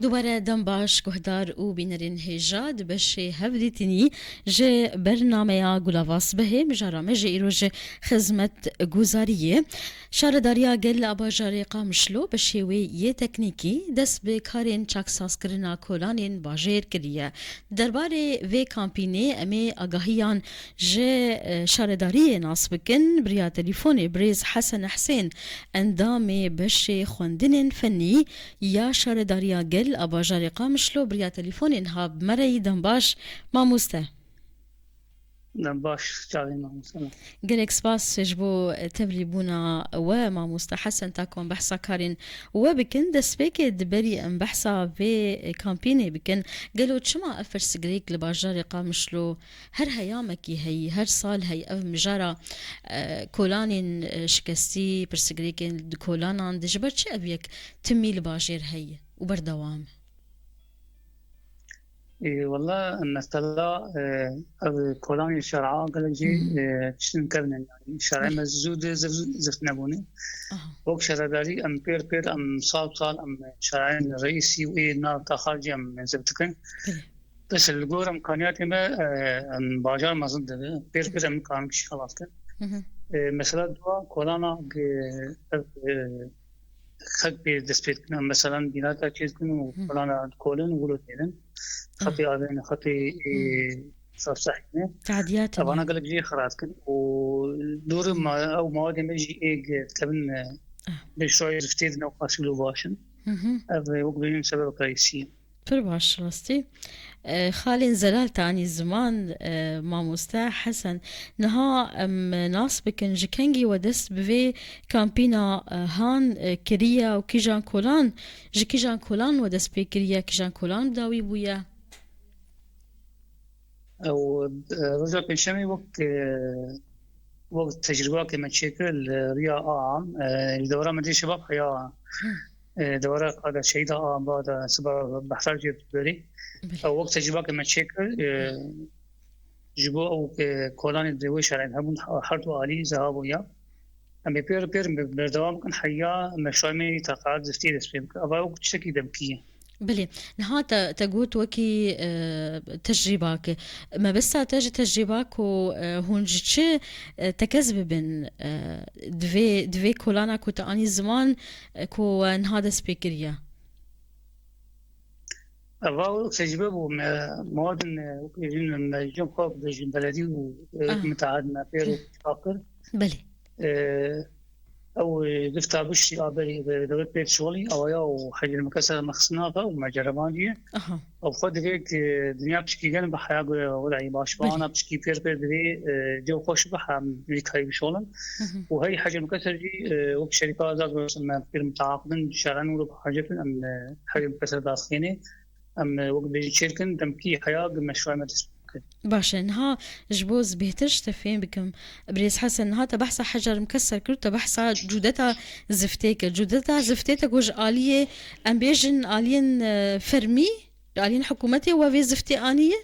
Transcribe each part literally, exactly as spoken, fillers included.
Dubare dem baş guhdar û bînerên hêja di beşê hevdîtinî ji bernameya Gulava Sibehê mijara me ji îro ji xizmet guzariyê. Şaredariya Gel a bajarê Qamişlo bi şêwê yê teknîkî dest bi karên çaksazkirina kolanên bajêr kiriye. Derbarê vê kampînê em ê agahiyan ji, e, şaredariyê nas bikin. Bi riya telîfonê birêz Hesen Hesên, endamê beşê xwendinên fennî ya Şaredariya Gel a bajarê Qamişlo bi riya telîfonê niha bi me re yî. Dem baş, mamoste. Dem baş, çavê mamoste. Gelek spas ji bo tevlîbûna we, mamoste Hesen, ta ku em behsa karên we bikin. Destpêkê, di berî em behsa vê kampînê bikin, gelo çima ev pirsgirêk li bajarê Qamişlo her heyamekî heyî, her sal heyî? Ev mijara, e, kolanên, e, şikestî, pirsgirêkên di kolanan de, ji ber çi ev yek timî li bajêr heyî û berdewam e? Ê, wela, mesela, e, ev kolanê şer'a gelek jî, Hı hı. e, tiştin kevnin, yani. Şer'ê Belê. me zû de zif-, zift nebûne. Aha. Wek şaredarî em pêr pêr, em sal sal, em şer'ên reîsî û ê nav taxa jî em zift dikin. Belê. Bes li gor imkaniyatê me, e, em bajar mezin dibe. Pêr pêr em karin kişî xelas kin. Hı hı. E, mesela dua kolana ge-, ev, e, xelk pê dest pê dikin. Em mesela bînata çê dikin û Hı. kolana dikolin û wilo tênin. Ah. Xetê avêne, xetê, e, Hı. safsehîne. Tadiyatê Evana ne? gelek jî xerat kin û dûr ma-, ew mawadê me jî ê ge-, dikevin, e, Ah. bi şoyê ziftê di nav qasî wilo baş in. Hı hı. Ev, e, wek bêjin sebeb reîsî ye. Pir baş, rastî. E, xalên zelal te anî ziman, e, mamoste Hesen. Niha em nas bikin, ji kengî we dest bi vê kampîna, e, han, e, kiriye û kîjan kolan, ji kîjan kolan we dest pê kiriye, kîjan kolan bi dawî bûye? Ew, e, roja pêncşemê wek, e, wek tecrûbakê me çêkir li riya a, e, ji dewra Medê Şebab heya, Hı. e, dewra qada Şehîda a, ba de siba Behra jê berî. Belê. Ew wek tecrûbakê me çêkir, e, Hı. ji bo ew, e, kolanê di wê şerên hebûn, ha-, her du alî ziha bûya. Em ê pêr pêr berdewam bikin heya meşruê me yî taqat ziftî dest pê bikin. Eva wek tiştekî demkî ye. Belê. Niha te, te got wekî, e, tecrîbak. Mebesta te ji tecrîba ku, e, hûn ji çi, e, tekez bibin, e, di vê, di vê kolana ku te anî ziman, e, ku we niha dest pê kiriye? Eva wek tecrîbe bû. Me, me wadin, e, wek bêjin, me cem xwe bêjin beledî û, e, Ah. miteahid me pêr û Hı. fakir. Belê. E, ew, e, gifta biştî a berî, e, dewlet pêk şolî, awaya û hecir mekese me xistin nava û me cerebandiye. Aha. Ew xwe divê ki dinya piçkî gelin bi heya gu-, wedayî baş. Belê. Ana piçkî pêr pêr divê, e, cew xweş bi hem wî kayî bişolin. Hı hı. Û hey hecir mekese jî, e, wek şerîka azad me pêr miteaqidin, şeren û bi hacet em, e, hecir mekese daxînê. Em, e, wek bêjî çêrkin, demkî heya gi meşruê me dest pê bikin. Baş e, niha ji bo ez bêhtir ji te fêm bikim, birêz Hesen, niha te behsa hecar mikeser kir, te behsa cûdeta ziftê kir. Cûdeta ziftê te ku ji aliyê, em bêjin, aliyên, e, fermî, aliyên hikûmetê we vê ziftê aniye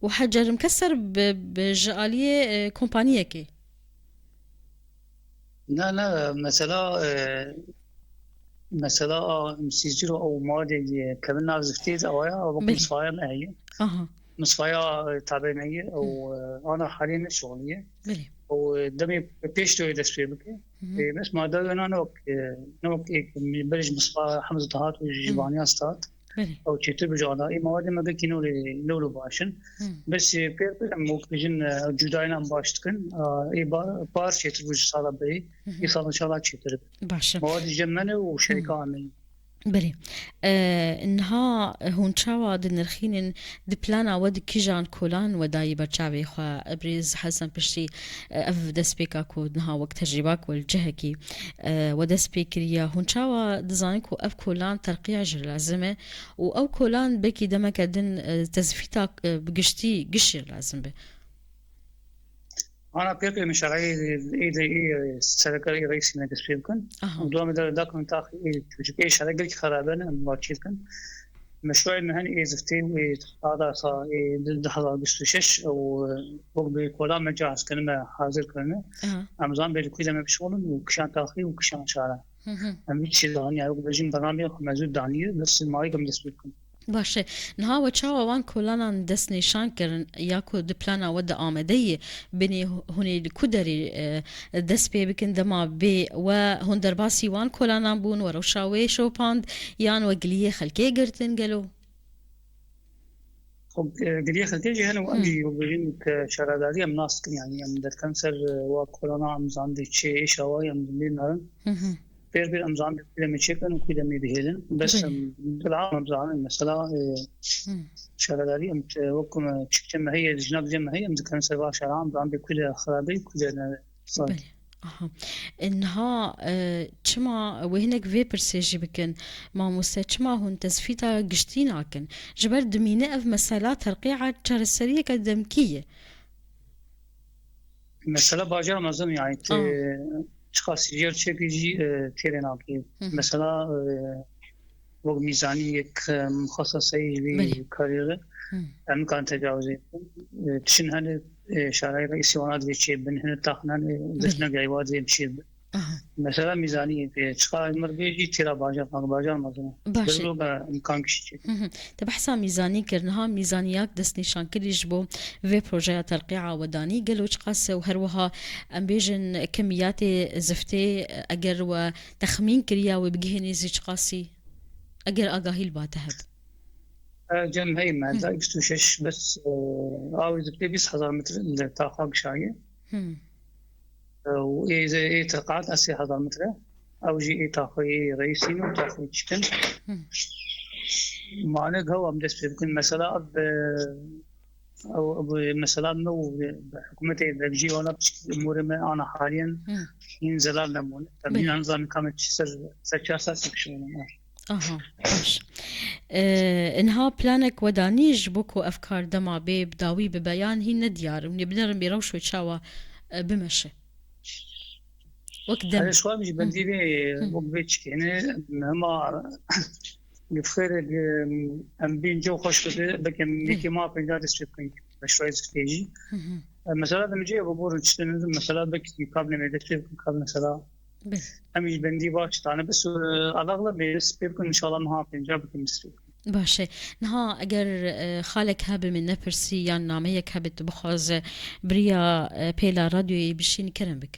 û hecar mikeser bi, bi, ji aliyê, e, kompaniyekê. Na, na, mesela, e, mesela, a, sîcir û ew madê ye, kevin nav ziftê de awaya, ew Belê. misfaya me heye. Aha. Misfaya, e, tabê me ye, ew, Hı. e, ana halê ne şoliye. Belê. Ew, e, demê pêş de dest pê bike. Hı hı. E, bes mada wena ne wek, e, ne wek êk, berij misfa hemz dahat û Hı. jibaniya stat. Belê. Ew çêtir bijana. Ê mawadê me gelkî newlê, newlo baş in. Hı. Bes, e, pêr pêr em wek bijin, e, cudayên em baş dikin. A, ê ba-, par çêtir bû ji sala berê. Hı hı. Ê sal inşallah çêtir. Baş e. Mawadê cem me ne û Hı. şerîka me. Belê. E, niha hûn çawa dinirxînin, di plana we di kîjan kolan we dayî berçavê xwe? Birêz Hesen piştî, e, ev destpêka ku niha wek tecrîba ku li cihekî, e, we dest pê kiriye, hûn çawa dizanin ku ev kolan terqiya jî lazim e? Û ew kolan belkî demeke din, e, tezfîta, e, bi giştî giş jî lazim be. Ana pêr pê min şerayê ê de ê sereke ê reîsî me dest pê bikin. Aha. Û dua me de dakin taxî ê çocuk ê şere gelkî xerabe ne, em bar çê dikin. Meşruê me hen ê ziftê û ê qada sa ê du hezar bîst û şeş û wek bi kola me cahaz kirine, hazir kirine. Aha. Em zan bê li ku de me bişolin û kişan taxî û kişan şara. Em hiç şey daniye yok. Bizim bernameyê xwe mezûd daniye. Bes malê em dest pê bikin. Baş e. Niha we çawa wan kolanan destnîşan kirin ya ku di plana we de amade ye? Binê hûn ê li ku derê, e, dest pê bikin dema bê we hûn derbasî wan kolanan bûn, we rewşa wê şopand yan we giliyê xelkê girtin gelo? Xwe, e, giliyê xelkê jî hene û em Hı. jî wek bêjin ke şaredarî em nas dikin, yanî em derken ser, e, wa kolana em zandê çi êşa wa em dinê narin. Hı hı. Pêr pêr em zandê ku demê çêkin û ku demê dihêlin. Bes Belê. em, bila em zanin mesela, e, Hı. şaredarî em, e, wek me çikçe me heye, jina dije me heye, em dikin ser va şara em zandê ku de xirabê, ku de ne. Belê. Aha. E, niha, e, çima wê hinek vê pirsê jî bikin? Mamoste, çima hûn tezfîta giştî nakin? Ji ber dimîne ev mesela terqîa çareseriyeke demkî ye. Mesela bajar mezin, yani, te, Aa. çiqas yer çekî jî, e, têrê nakî. Hı hı. Mesela, e, wek mîzanî yek, e, muxaseseyî ji vî Belê. karî re Hı. em nikan tecawizê bikin. E, tişin hene, e, şarayê re îsîwana divê çê bin, hene taxnan, e, Belê. difne geywa divê çê bin. Aha. Mesela mîzanî, e, çiqa mir bê jî têra bajar, bajar mezin. Baş e. Bello be imkan kişî çê. Hı hı. Te behsa mîzanî kir, niha mîzaniyak destnîşankirî ji bo vê projeya terqîa we danî gelo çiqas e û her wiha em bêjin kemiyatê ziftê, eger we texmîn kiriya wê bigihînî zî çiqasî? Eger agahî li ba te heb. E, cem hey me, Hı. da bîst û şeş bes, e, awê ziftê bîst hezar metre li taxa gişaye. Hı. E, û ê, ê terqat a sê hezar metre. Ew jî ê taxê reîsîn û taxê çikin. Hı. Mane gaw em dest pê bikin. Mesela ev, e, ew, ew, mesela me û hikûmetê vevjî wana piçkî umûrê me ana haliyen Hı. hîn zelal nemûne. Em Belê. hîn nizanin ka me çi ser, ser çar saet çi bişînin. Aha, baş. E, niha planek we danî ji bo ku ev kar dema bê bi dawî bibe yan hîn ne diyar? Hûn ê binerin bê rewş wê çawa, e, bimeşe? Wek dem. Erê, şuan jî Hı. bendî vê, Hı. wek vê çikêne, hema li xêrê, em bîn cem xweş bibe, belkî Belê. yekê ma pênca dest pê bikin. Meşruayê ziftê jî. Hı hı. E, mesela demê cê bu borun çitin, mesela belkî kabine me dest pê bikin, kabine mesela Belê. Em jî bendî baş tane, bes, e, alaxla bê dest pê bikin, inşallah meha pênca bikin dest pê bikin. Baş e. Niha eger, e, xalek hebe min nepirsî yan nameyek hebe tu bixwaze biriya, e, pêla radyoyê bişîn kerem bik.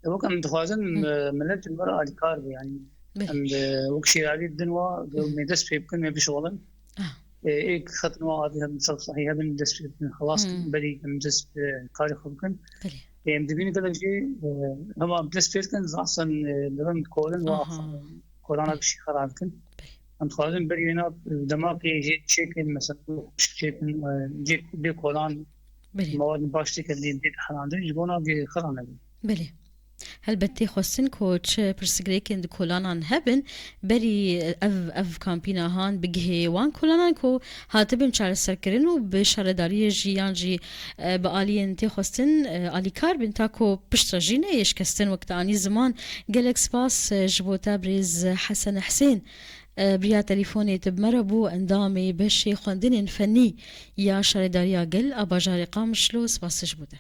E, wek em dixwazin, Hı. e, millet ji me re alîkar be, yani. Belê. Em de wek şêradî din wa, Hı. me dest pê bikin, me bişixulin. Ah. E, ê xetin wa adî hebin, ser sahî hebin, dest pê bikin, xelas Hı. berî em dest, e, karê xwe bikin. Belê. E, em dibînin gelek jî, e, hema em dest pê dikin, zaten, e, dirin kolin wa Aha. kolana Belê. bişî xera dikin. Belê. Em dixwazin berî wêna, e, dema ku jê çêkin, mesela, xweşik çêkin, e, cê bê kolan, Belê. mewad baş têke lê bê diherandin, ji bona bê xera nebin. Belê. Helbet tê xwestin ku çi pirsgirêkên di kolanan hebin, berî ev, ev kampîna han bigihê wan kolanan ku hatibin çareserkirin û bi şaredariyê jî yan jî, e, bi aliyên tê xwestin, e, alîkar bin, ta ku piştre jî neyê şikestin. Wek te anî ziman, gelek spas, e, ji bo te birêz Hesen Hesên, e, bi riya telefonê tu bi me re bû, endamê beşê xwendinên fennî ya Şaredariya Gel a bajarê Qamişlo. Spas ji bo te.